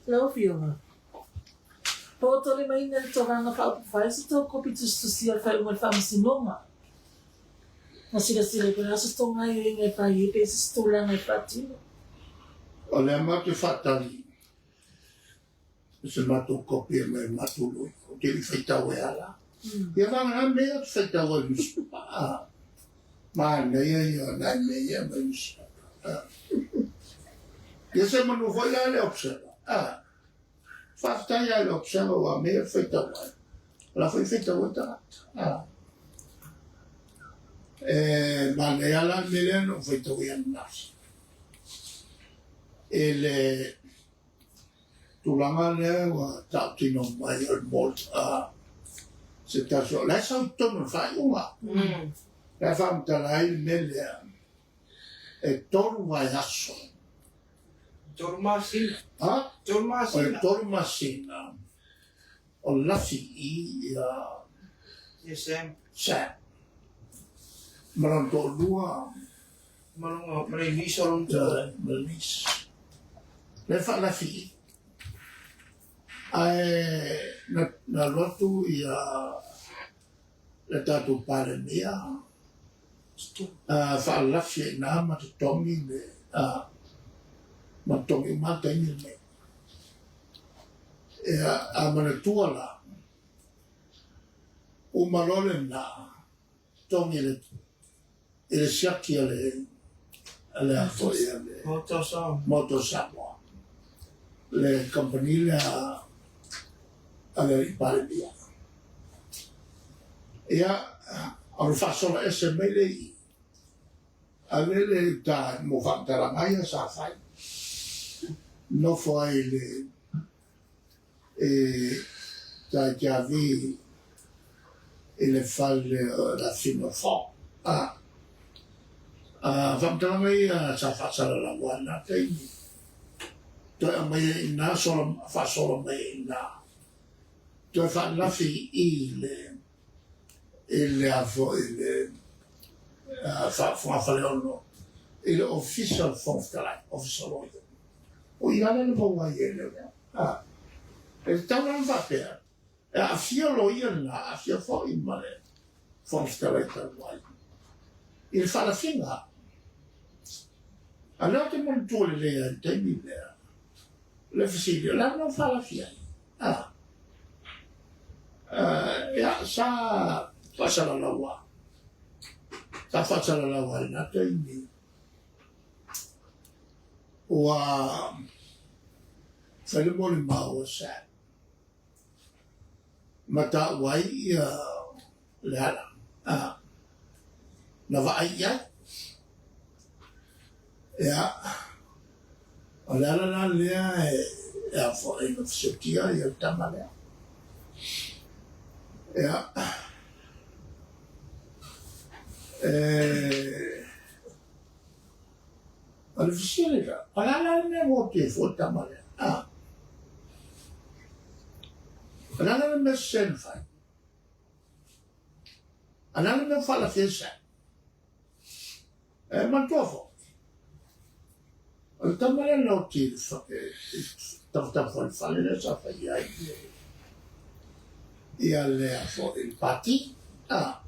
Lau Afioga, Pootolimaina le Tolaga Faaupufai se tou kopi tusitusia o le faaiuga o le Faamasinoga. Na silasila i po o le a se tou gaioiga e fai ai pe i se isi tulaga e faatino. O lea matou te faatali i se matou kopi e aumai e matou loia. Ou te le i faitau ai lava la. Ia vagana mea ia ou te faitau ai i nusipepa. Manaia ia o nai mea ia e aumai i nusipepa. Ia semanu foi la le Observer. Faafetai lava i le Observer aua o mea ia e faitau ai. O la foi e faitau ai tagata. E manaia la le mea lea na ou faitau ai ananafi. I le tulaga lea ua tautino mai o le se tasi o la e sau i totonu o le faaiuga. La e faamatala ai le mea lea e 3 vaiaso. 3 masina. Ha? 3 masina. O le 3 masina o lafi i ia Ia Sam. Sam. Ma lona toalua. Ma lona, ma le niece o lona toalua. Ma le niece. Le faalafi i. Ae na, na alu atu ia le tatou Palemia faalafi ai i ina ma totogi le ma totogi uma lava taimi lenei. Ia, a manatua la, uma loa lena, totogi i le siaki a le a le a foi a le Maota o Samoa, le kamupani lea a le Alii Palemia. Ia, ona faasola ese mai lea i i, ave lea i uta mo faamatalaga ia sa fai. Nofo ai i le i Taitiavi i le fale o le Afino Fo. A, a faamatalaga ia sa faasalalau ai lena taimi. Toe aumai ai i ina, sola, faasolo mai ai i ina. Toe faalafi i le i le a foi le Fogafaleono i le Ofisa o le Fofoga Fetalai, Ofisa o Loia. O i ala le maua ai e lea. E tatau la ona faapea, e aafia loia lena, aafia foi ma le Fofoga Fetalai talu ai i le faalafiga. A lea ou te manatua lelei ai i le taimi lea, le fesili, o le a le mea ua faalafi ai? Ia, sa faasalalau lava. Sa faasalalau lava i lena taimi. Ua fai le molimau a Sam ma taua ai ia Leala. Na vaai i ai. Ia, o le ala la lea e a foi na fesiotia ai le tama lea. Ia, e, o le fesili la, o le a la le mea ua oti ai fua le tama lea? A, o le a la le mea sese na fai? A le a le mea ua faalafia ai Sam? E manatua foi, o le tama lea na oti i le tafatafa o le fale lea sa fai ai ia lea foi le pati. A,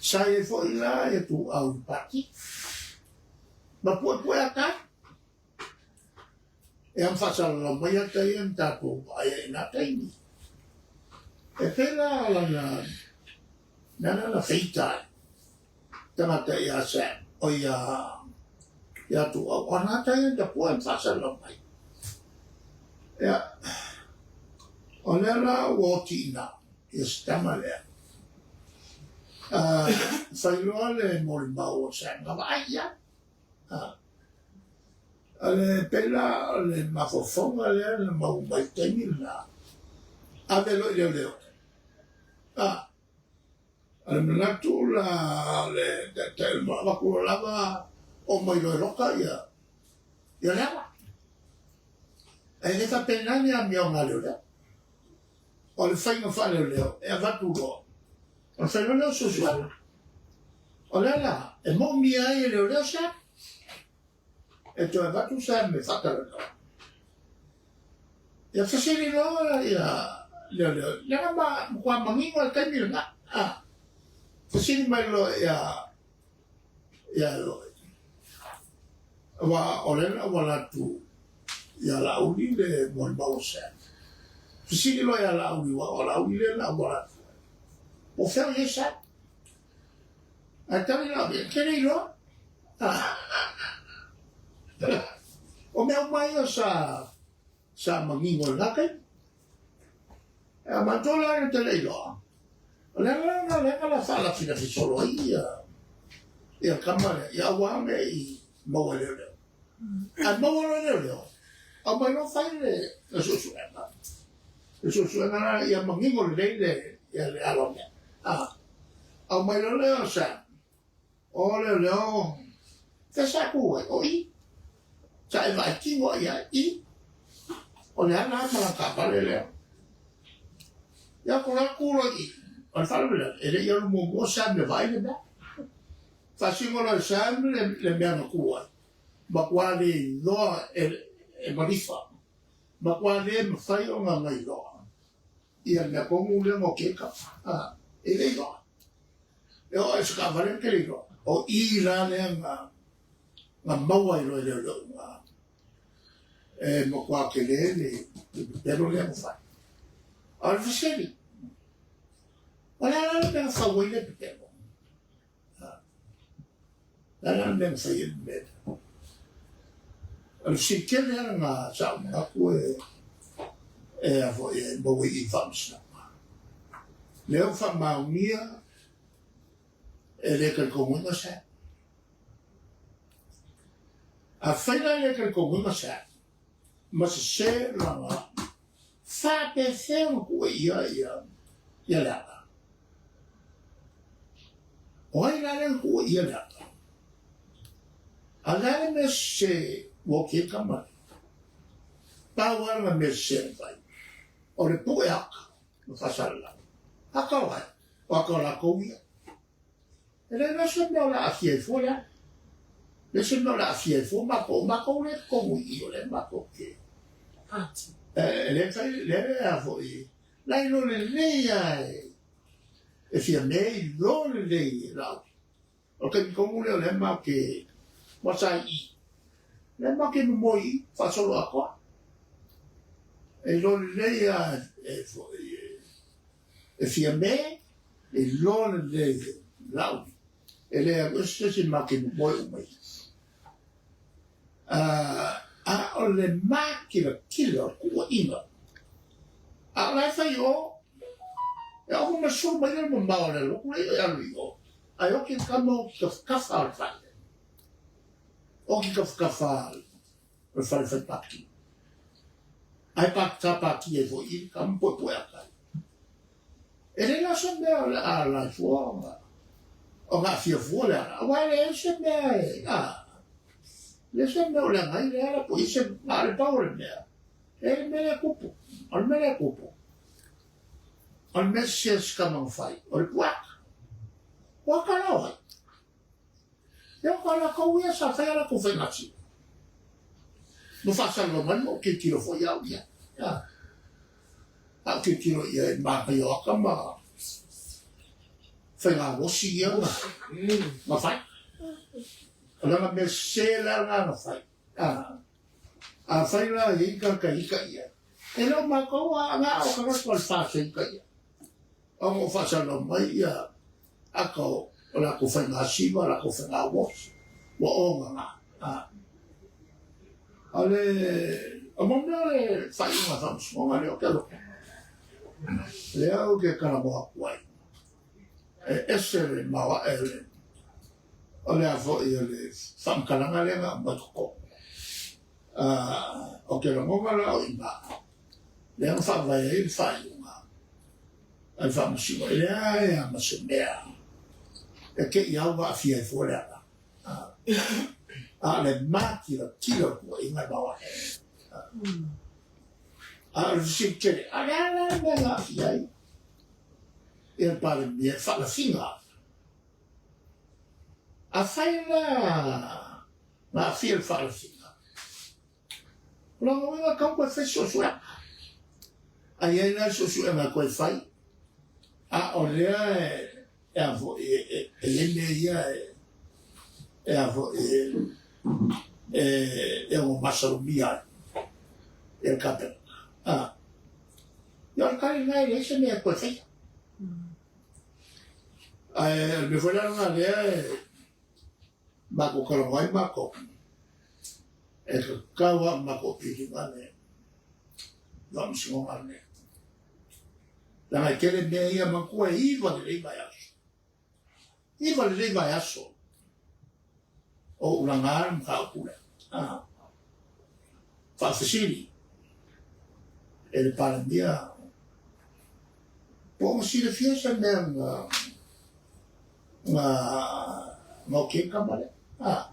sa i ai foi la ia tuau i le pati. Ma puepue ata ai. E ma faasalalau mai ata ia na tatou vaai ai i na taimi. E pei la lana, lana na feita ai. Tagata ia Sam, o ia ia Tuau, o na ata ia na pue ma faasalalau mai. Ia, o lea la ua oti i ina, ia se tama lea. Fai loa le molimau o Sam, na vaai i ai. O le pei la o le mafaufauga lea na maua mai i le taimi lena, ave loa i leoleo. O le manatu la o le taitai o le Maota, avatu loa lava omai loa e loka ia ia Leala. E le faapena ni amioga a leoleo. O le faiga faaleoleo e avatu loa, ona fai loa lea o suesuega. O lea la, e moomia ai e leoleo se alu. E toe avatu se alu e faatalanoa. Ia fesili loa ia leoleo, leaga ma matua manino le taimi lena. A fesili mai loa ia ia aua o lea na auala atu ia Laauli le molimau o Sam. Fesili loa ia Laauli aua o Laauli lea na auala atu ai. Po o fea o i ai Sam? Ae tali Laauli, e te le iloa. O mea uma ia sa sa manino i lena taimi. A matou la e te le iloa, o le ala lena lea na la faalafilafi solo ai ia ia tama lea, ia aua ne i maua e leoleo. Ae maua loa e leoleo, aumai loa fai le le suesuega. Le suesuega la ia manino lelei le ia le ala o mea. A aumai loa lea o Sam, o leoleo, fea sa tu ai, o i. Sa e vaai tino ai ai i. O le ala ma lana taavale lea. Ia ko la tu loa i i. O le faalavelave, e le i alu muamua Sam e vaai le mea. Faasino loa e Sam le, le mea na tu ai. Matua le iloa e, e malifa. Matua le mafai ona gailoa. Ia le mea tonu lea na oti ai kapa. A, e le iloa. E oo i se taavale na te le iloa. O i la lea na, na maua ai loa e leoleo na e matua tele le, le pepelo lea na fai. A o le fesili, o le a la le mea na fau ai le pepelo? O le a la le mea na fai ai le mea lea? O le fesili tele lava lena sa ou manatu e, e a foi e maua i i faamasinoga. Lea ua faamaonia e le talitonuina Sam. Afai la e le talitonuina Sam, ma sese lana faapefea ona tuu e ia ia ia le ala. O ai la lea na tuu e ia le ala? A o le a le mea sese ua oti ai tama lea? Pau lava lana mea sese na fai, o le pue aka ma faasalalau. Aka o ai? O aka o latou ia. E leai la se mea o le a aafia ai fua le ala. Leai se mea o le a aafia ai fua matou. O matou lea e totonu i i, o lea matou te... Pati. E le mafai, lea a foi, la iloa lelei lava e, e Fiame, iloa lelei e Laauli. O le taimi tonu lea o lea matou te, aua sa i i, lea matou te momoe i i, faasolo atoa. E iloa lelei lava e foi, e Fiame, e iloa lelei e Laauli. E le alu ese se isi matou te momoe uma i i. A o le makilatila o le tuuaiga, a o la e fai i o, e ofu ma sulu mai le mamao o le alu atu lea e alu i o, ae oti le tama o ki tafatafa o le fale. O ki tafatafa o le fale fai paki. Ae pa, sa paki ai foi i le tama puepue aka. E leai la se mea o le a ala ai fua ona ona aafia fua le ala, aua e leai se mea e, a, leai se mea o leaga ai le ala po o i ai se, na o le pau o le mea, e le mea lea e tupu, o le mea lea e tupu, o le mea sese se tama na fai, o le puaka. Puaka la o ai? Ia o latou ia sa fai a latou faiga sila. Ma faasalalalau mai ma ou tilotilo foi au i ai. A, a ou tilotilo i ai i manaia o aka ma faiga osi ia na, na fai. O lana mea sese la lena na fai. A, afai la e i ai tagata e ita i ai, e le o matou a na o tagata o le FAST e ita i ai. Ona ua faasalalau mai ia aka o latou faiga siva, latou faiga uosi, ua ogaga. O le o mo mea o le faaiuga a Faamasinoga lea ou te alofa. Lea ou te talanoa atu ai. E ese le maoae o le o le a foi o le faamatalaga lea na aumai totonu. Ou te lagona la o i ina lea na faavae ai le faaiuga a le Faamasino, e leai lava ma se mea e te i au aafia ai fua le ala. A o le matilatila o le tuuaiga e maoae. A o le fesili tele, a o le a la le mea na aafia ai ia le Palemia i le faalafiga? Afai la na aafia i le faalafiga, o lona uiga e tatau ona toe fai se suesuega. Ae i ai la suesuega e toe fai, a o lea e a foi e i ai mea ia e a foi e ono masalomia ai e le Kapeneta. A, ia o le tali lena e leai se mea e toe faia. Ae o le mea foi la lena lea e matou talanoa ai matou, e tatau lava ona matou appeal ina le Faamasinoga lenei. Leaga e tele mea ia, manatua e 9 lelei vaiaso. 9 lelei vaiaso o ou laga le mataupu lea. Ah. Faafesili e le Palemia po o silafia se mea na na na o ke kama lea. Ah.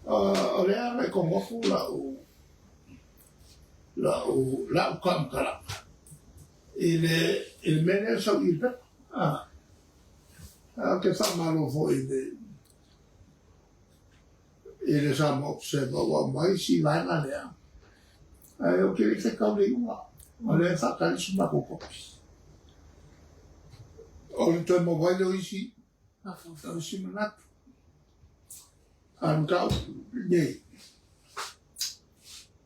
O lea na i komo aku lau lau lau faamatalaga i le i le mea lea sau i le pepa. Ah. Ou te faamalo foi i le i le Samoa Observer ua aumai si vaega lea, ae ou te le i faitau i le iuga, o lea e faatali se matou kopi. O le toe maua ai lea o isi, o isi manatu. A o le mataupu lenei,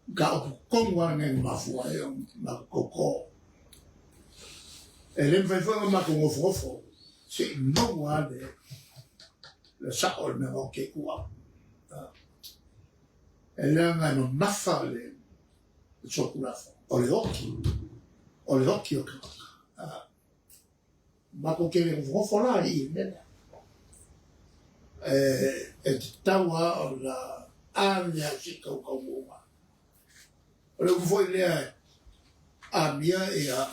mataupu tonu lava lenei na mafua ai ona matou tauto. E le mafai foi ona matou nofonofo se i maua lava le sao o le mea na ote i tua. E leaga e mamafa le solitulafono, o le oti, o le oti o le tagata. Matou te le nofonofo la i le mea lea. E tatau lava ona ave lava se i tautaunuuga. O le upu foi lea e amia ia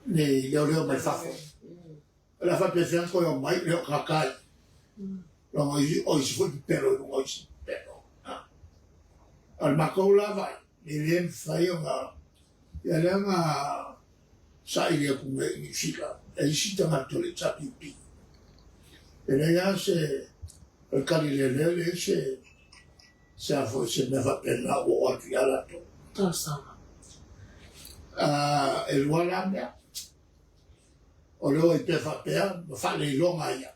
nei leoleo mai fafo. O le a faapefea ona toe omai le o tagata ai. Leaga o isi foi pepelo i luga o isi pepelo. O le matou la vaai, e le mafai ona ia lea na saili atu nei i Niu Sila e isi tagata o le HRPP. E leai lava se, o le tali lelea e leai se, se a foi se mea faapena ua oo atu ia latou. Talosaga. E lua la mea. O le o ai pea faapea ma faaleiloga ia.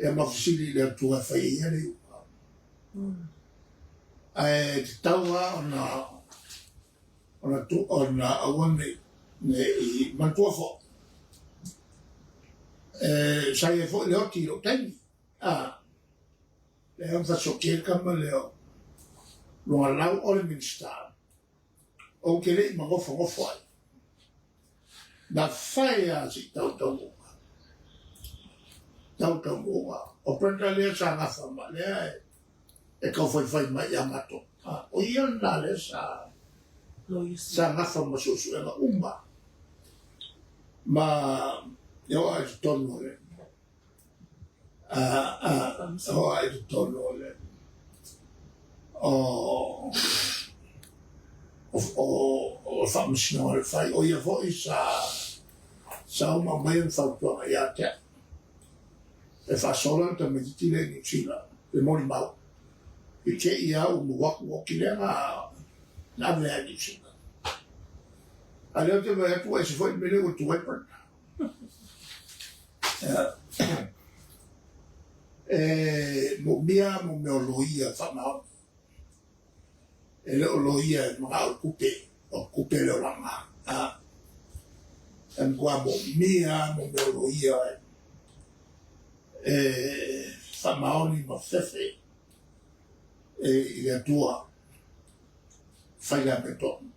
Ia ma fesili i le Atua e fai e ia le iuga. Ae tatau lava ona ona tu ona aua ne ne i manatua foi e sa i ai foi le oti i lou taimi a lea na faasoakia le tama lea o Luagalau o le Minisita ou te le i manofonofo ai na fai lava si tautaunuuga tautaunuuga o Brenda lea sa gafa ma lea e tau faifai mai ia matou. O ia lena lea sa sa gafa ma suesuega uma ma e oo lava i totonu o le e oo lava i totonu o le o o Faamasinoga o le Fai. O ia foi sa sa uma aumaia le fautuaga ia te au e faasola le tamaitiiti lea i Niu Sila, le molimau. I te i a ua maua atu oti lea na na ave ai i Niu Sila. A lea ou te vaai atu ua ese foi le mea lea ua tu ai Brenda. E moomia mo mea o loia faamaoni. E le o loia e manao i le tupe, o le tupe le olaga. E matua moomia mo mea o loia e faamaoni ma fefe e i le Atua fai le amiotonu.